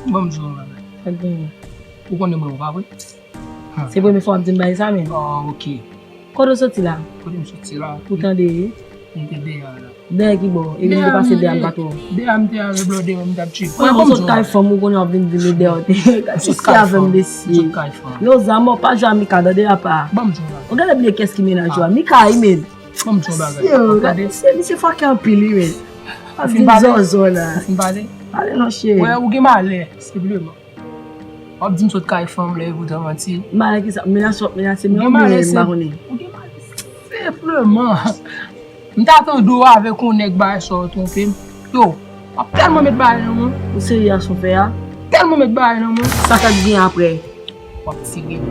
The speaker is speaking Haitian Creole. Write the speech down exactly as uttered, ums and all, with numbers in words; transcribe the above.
Bon, m di w yon bagay. Sa k genyen? Ou konnen mwen, ou pa vre? Se premye fwa w ap di m bagay sa, men. Oh, ok. Kote w soti la? Kote m soti la? Ou tande? M te dèyè la. Dèyè ki bò? E m te pase dèyè m pa twò. Dèyè m te avè blòdè, m t ap tchwe. Mwen, mwen sot kay fanm, ou konnen w ap vin di m dèyè w te. Gad sesi avè m, mesye. Sot kay fanm. Lo zam, pa jwe a Mika, tande apa. Ban m di w yon bagay. Ou gade byen kès ki menaj ou a. Mika, wi, men. Ban m di w yon bagay. Yo, Ou gade tande? mesye, misye fake anpil, wi, men. Ap Fin vin pale? Zòzò la. Fin pale? Pale non, cheri. Wè, ou gen malè, senpleman. W ap di m sot kay fanm lè, e poutan manti. Malè ki sa? Menase w ap menase m, Ou men gen ou malè, byen, m pa senp- konnen. Ou gen malè, senpleman. M ta tande w avèk yon nèg bagay sa w twonpe m. Yo, w ap tèlman met bagay nan men w. Ou serye a sa w fè a? Tèlman met bagay nan men w. Sa k ap gen apre? W ap tire m.